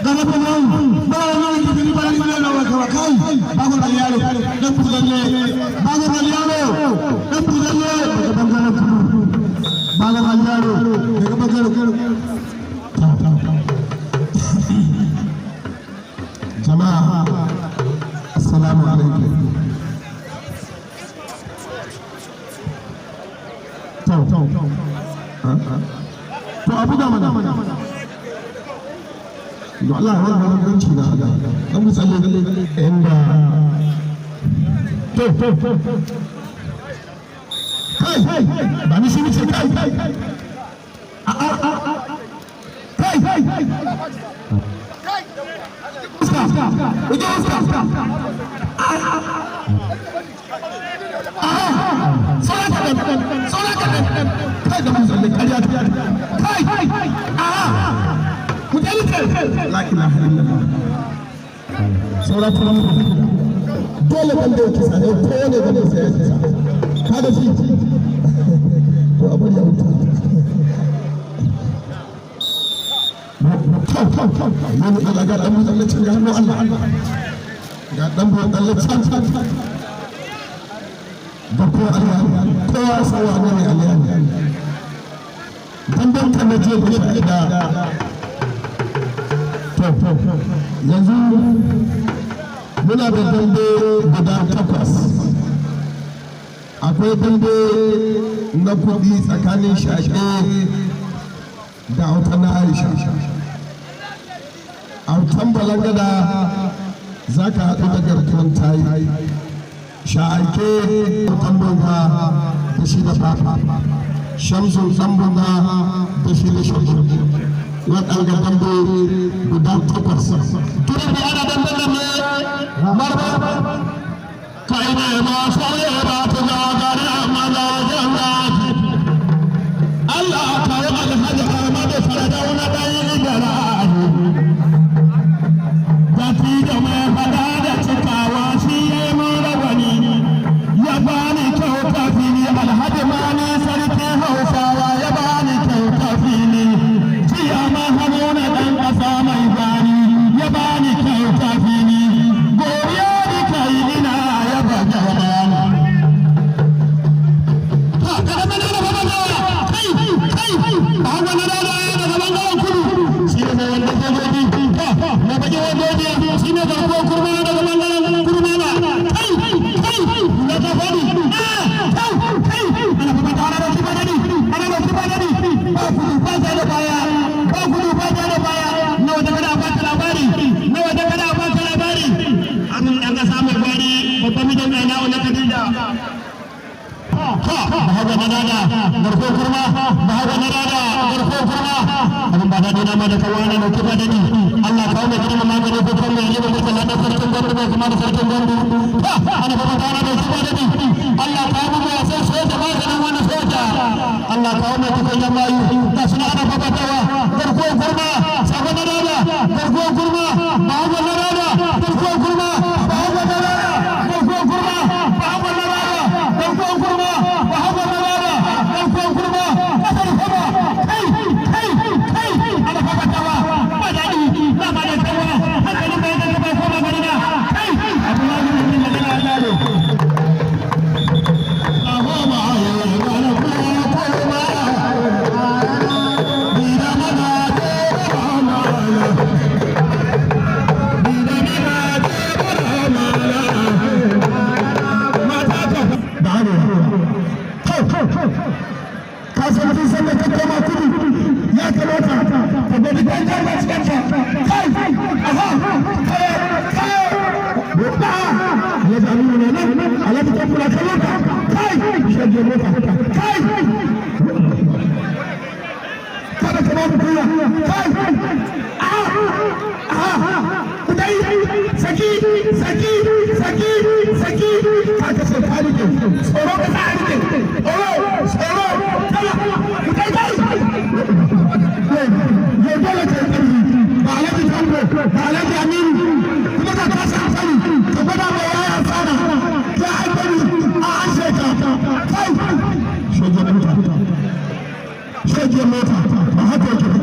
Ga nan ba wani gidi ba ni na wa kai. Bago Yaro dan Buzalle, Bago Yaro dan Buzalle daga bangaren kudu, Bago Yaro daga bangaren kudu. Jama'a, assalamu alaikum. To, abu da mana don Allah wannan bambanci na dan Mutsalle inda. To, kai, ba ni shi ce, kai, a a a, kai, uska uja uska. A saura kaɗan, saura kaɗan. Kai da Mutsalle, ƙarya kai. A Mutsalle, la ilaha illallah. Saura kuma dole banda ya kisa ne, ko ne banda sai ya kisa. Kaga shi to, a bari ya wuce. Wani Allah, ga dan Mutsalle can, ga hannun Allah, ga dan Mutsalle can da ko Allah. Kowa sawa ne Allah dan dan kan je da da. To, yanzu muna da dambe guda takwas. Akwai dambe na kudi tsakanin Shaƙe da Autan na Aisha. Autan Balangada za ka haɗu da Garkuwan Tayi. Sha'aike Autan Bunga da shi da Papa Shamsu Dan Bunga da shi da Shamsu. Waɗanga dambe guda takwas. Turan da ana dambe nan ne marba kai ne ma sai ba ta gagara mazajen rafi. Allah kawo Alhaji Ahmadu Sardauna ɗan Ibrahim. Zafi da mai fada da cikawa, shi ya yi mun rawani ya bani kyauta fili. Alhaji Mani Sarki Hausawa ya bani kyauta fili. Jiya ma Haruna ɗan ƙasa mai bani ya bani kyauta fili. Godiya ni kai, ina yaba jama'a. Kada mana da baba kai kai ba wani da daga bangaren kudu, shi ne wanda sojoji na baki wanda shi ne Garkuwar Kurma daga bangaren Kurma na. Kai kai na ta fadi kai kai, ana kuma tare da kiba dadi, ana da kiba dadi. Ba kudu ba ta da baya, ba kudu ba ta da baya. Na wata kada ba ta labari, na wata kada ba ta labari. An dan kasa mai gwari, babban mijin aina wani Khadija. Bahaga na dada Garkuwar Kurma, Bahaga na dada Garkuwar Kurma. Abin ba daɗi na ma da kawo na kiba dadi. Allah kawo mai girma magani ko kan mai yi da da Sarkin Gwandu mai kuma da Sarkin Gwandu. Ana ba ta da kiba dadi. Allah kawo mu wasan soja, maganin wani soja. Allah kawo mai tukun yan mayu da suna ana fafatawa. Garkuwar Kurma, Sako na dada Garkuwar Kurma, Bahaga na dada Garkuwar Kurma, Bahaga na dada Garkuwar Kurma, Bahaga na dada Garkuwar Kurma, Bahaga na dada Garkuwar Kurma. Kasar sama, kai kai kai, ana fafatawa ba daɗi ba ba da kawa. Hankalin bai da bai koma gari na kai. Abdullahi bin magana ya gado. Allahumma ayyana da arewa. Ka san tun san da ka koma kudu, ya kamata ka gwada gangan da cikin ka. Kai, aha, kai kai, Alhaji Aminu ne nan, Alhaji Tamfura kallon ka. Kai, shege mota, kai, kada ka ba mu kuya. Kai, aha, aha, kudai, saki saki saki saki. Ka kashe, ka rike tsoro, ka sa rike tsoro tsoro. Kala kudai, kai, yau dole ka yi ƙarfi. Ba Alhaji Tanko ba, Alhaji Aminu kuma ka kasa sani, ka gwada mai yaya tsara ya aikari a an sheka. Kai, shege mota, shege mota, ba haka yake.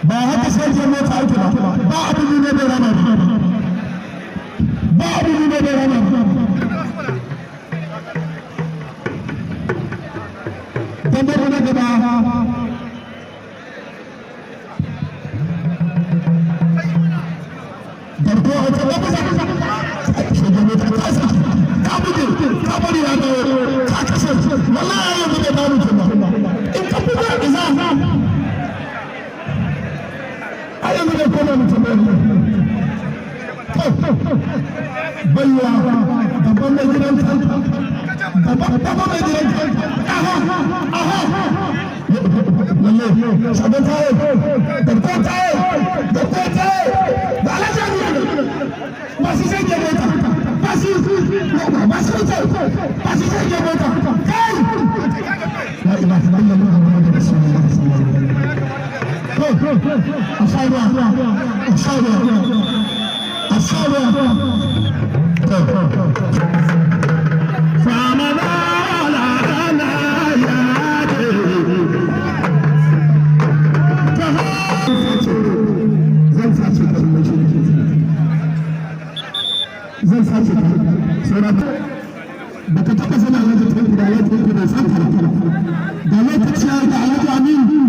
Ba haka sai ke mota ake ba. Ba abin ne bai rama ba, abin ne bai rama ba. Dambe na gaba, garko a wata wata shige mota ta saki, ka buge, ka bari ya dawo, ka kashe. Wallahi yanzu bai dawo mutum ba. In ka buga iza a yanzu bai koma mutum ba. Baiwa gaban mai gidanka, gaban mai gidanka. Aha, aha, lalle sabon taye, garko taye, garko taye da Alhaji Aminu. Ba shi sai ke mota, ba shi, ba shi wuce, ba shi sai ke mota. Kai, la ilaha illallah Muhammadur rasulullah sallallahu alaihi wasallam. A sha ruwa, a sha ruwa, a sha ruwa. To sama la la la ya ce zan sace ka, zan sace ka. Saura baka taɓa zama Alhaji Tanko da Alhaji Tanko bai san ka da lokaci ya da Alhaji Aminu.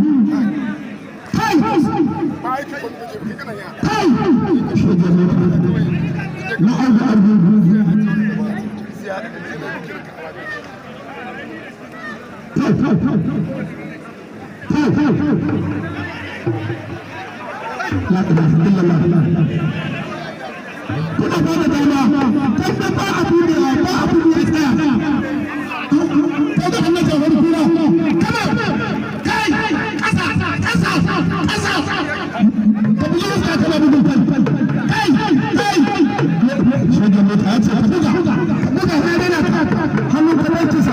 Kai, kai, shege na arba arba. Kai, kai, kai, kai. La ilaha illallah. Kuna ba da dama kan ba a buɗewa, ba a buɗewa. Tsaya kai da hannun jawar kura. Kama kai, kasa, kasa, kasa. Ka bugi iska, kana bugun kai, kai, kai. Shege mota ya ce ka buga, ka buga. Ya daina ka hannun ka bai kisa,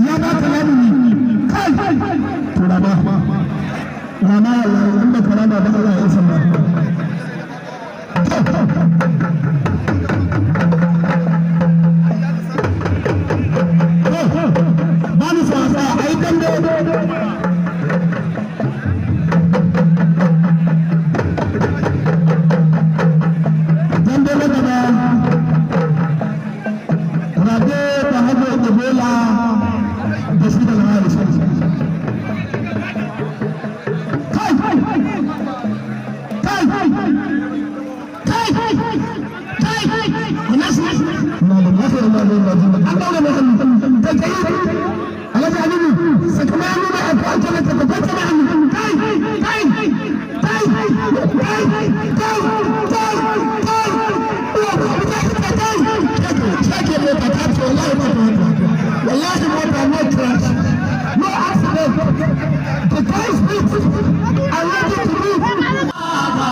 ya ba ka lamuni. Kai, to rama, rama. Wallahi in ba ka rama ba, Allah ya isa ba. Ba ni sa sa ai dambe. Dambe na gaba, Rabe da Hago Ebola da shi da Lahari. Kai, kai, kai, kai, kai. Na lillahi wa inna ilaihi raji'un. An daure mai hannu kai kai. Alhaji Aminu, saka mai hannu, mai akwai alkala ta kwanta mai hannu. Kai, kai, kai, kai, kai, kai, kai. Kai, kai, mota ta ce wallahi ba ta wata. Wallahi mota, no crash, no accident. The car is beat and ready to move.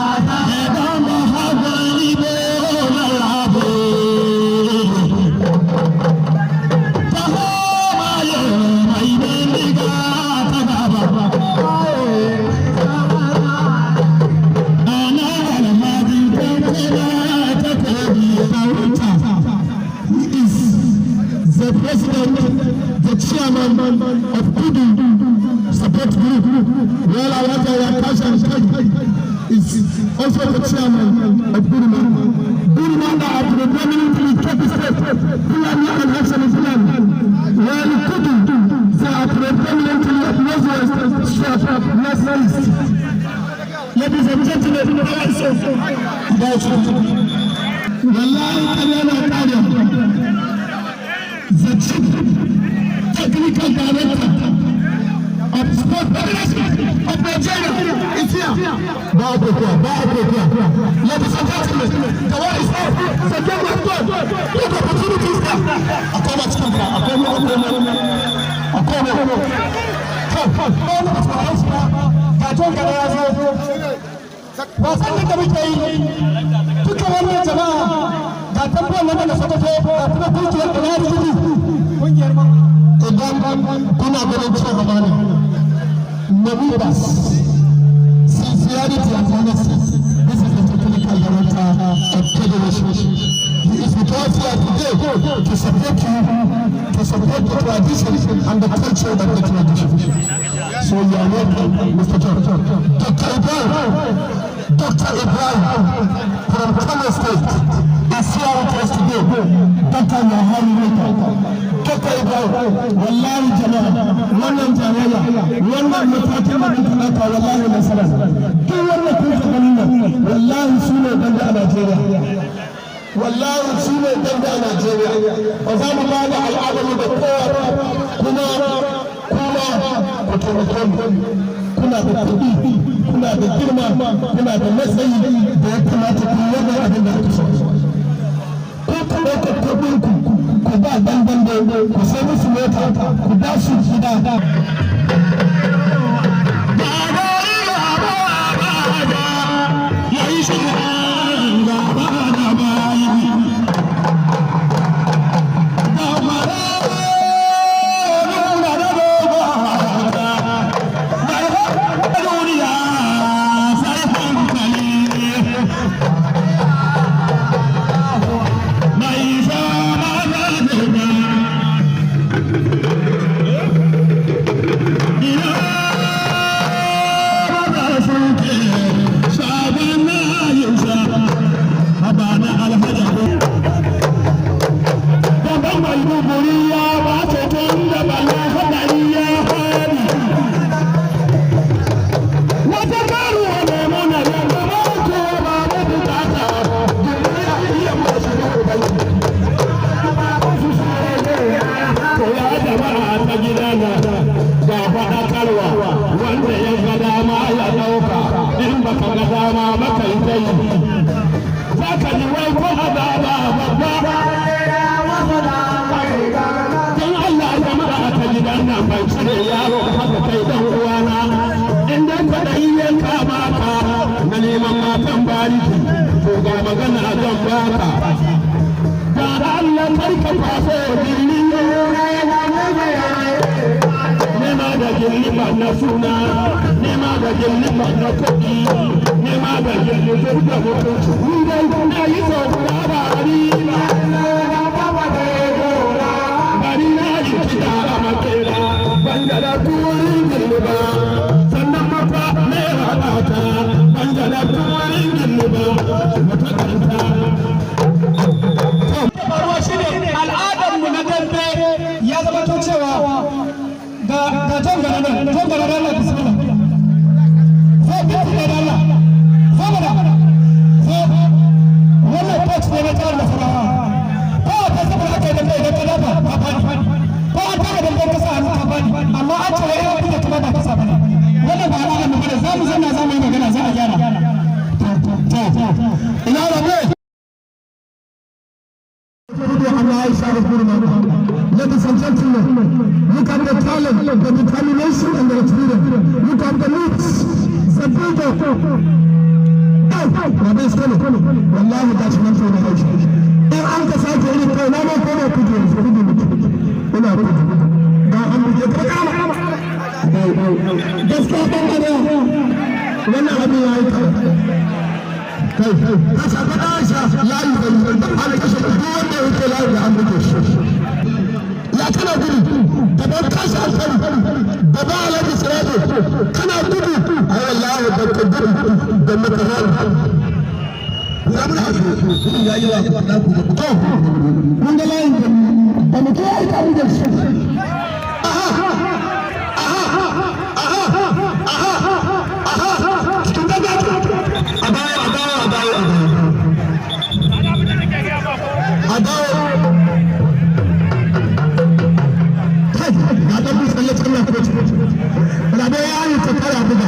He is the president, the chairman of Kudu Support Group. Well, Alhaji Yakashan is also the chairman of Burma. Burma are predominantly Kebbi State, Fulani and Hausa Fulani. While Kudu, they are predominantly of Northwest, South, Northeast. Ladies and gentlemen, wallahi ƙarya na ƙarya. The chief technical director of Sport Federation of Nigeria is here. Ba a kokowa, ba a kokowa. Ladies and gentlemen, the war is on. The game has gone. Look, opportunity is there. A koma cikin gida, a komo, a komo, a komo. Ga jon gaba ya zo. Wasannin da muke yi duka wannan jama'a, ga tambayar nan daga Sokoto, ga kuma kungiyar Ilari Gudu. Idan kuna ganin cin amana, Namibas, sincerity and honesty. This is the technical director of federation. He is with us here today to support you, to support the tradition and the culture of the tradition. So you are welcome, Mr. John. Dr. Dr. Ibrahim from Kano State is here with us today. Dr. Yohani Mita. Dr. Ibrahim, wallahi jama'a, wannan jayayya, wannan matakin da muka ɗauka, wallahi nasara. Duk wannan kun ka gani nan, wallahi su ne dambe a Najeriya. Wallahi su ne dambe a Najeriya. Ba za mu ba da al'adar da kowa, kuma kuma ku taimake mu. Kuna da kuɗi, kuna da girma, kuna da matsayi da ya kamata ku yi wannan abin da aka so. Ko ku ɗauka kuɗin ku ku ba dan dambe, ku sai musu mota, ku ba su gida. Ba ba yayi shi gaba da bayi. Gaba nuna da gaba mai duniya sai hankali. Mai sama da ina maza suke sabon na yin sa haba na alhaji gaban Maiduguri ya wace tun da bala hadari ya fadi. Wata karuwa ne muna yanzu ko ba mu bukata duniya iya masu to. Ya jama'a ta gidana, ga faɗakarwa, wanda ya ga dama ya ɗauka, in baka ga dama ba kai ta yi. Za ka ji wai ko azaba babba. Don Allah, jama'a ta gidan nan, ban cire yaro haka kai dan uwana. In dai kwaɗayi ya kama ka na neman matan bariki, to ga magana zan baka. Ga Allah, karka kwaso gilli. Nema da gilli ba na suna, nema da gilli ba na kuɗi, nema da gilli zai da mutunci. Ni dai na yi sau guda ba riba. Bari na yi kiɗa a makera, ban da turin gilli ba. Sannan mata naira ɗata, ban da turin gilli ba. Wata kanta. Faruwa shine al'adarmu na dambe ya zama to cewa ga tongara nan, tongara nan, bismillah, zo binti da Allah, zo mana, zo. Wannan coach ne na jihar Nasarawa. Ko a ta saboda aka yi dambe, idan ka dafa ka fadi, ko an taka dambe ka sa hannu ka fadi, amma an ce wai an buga kuma ba kasa bane. Wannan ba al'adar mu bane. Za mu zanna, za mu yi magana, za a gyara. To, ina rabe. Ladies and gentlemen, look at the talent, the determination, and the experience. Look at the looks, the build-up. Rabe is coming. Wallahi ga shi nan sai na haushi. In an ka sake irin kai na ma koma kudu yanzu, kudu mutu. Ina kudu. Ga an buge ka kama. Gaskiya ɗan arewa, wannan abin ya yi kawai. Kai, ka shafa Aisha layi da an kashe duk wanda yake layi da an buge shi. Ya kana gudu gaban kashi alfari gaban Alhaji Sirajo, kana gudu. Ai wallahi da ka gudu da mutane ya yi wa to. Mun ga layin da mutum ya yi kamu da shi. Aha aha aha aha aha, cikin gaggawa, a dawo, a dawo, a dawo, a dawo, a dawo. Kai, ga dan musa ya tsalla kotu. Rabe ya yi ta kara buga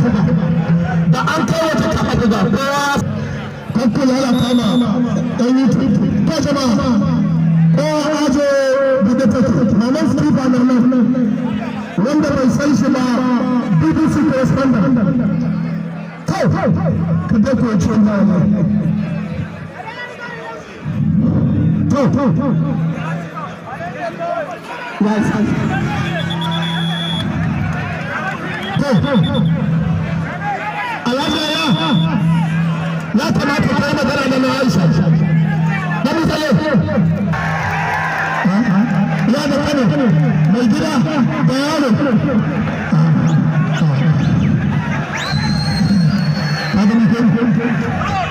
da an kai wata kafa buga kowa kakku lalata ma ɗan YouTube ko jama'a ko ajo bude take. Maman skipper na nan, wanda bai san shi ba, BBC correspondent. Kai, ka dai ko ci wannan wallahi. To, yes. To, Alhaji ya kamata kai magana da na Aisha na misali ya da Kano mai gida da yaro. Ka gani ko? Kai.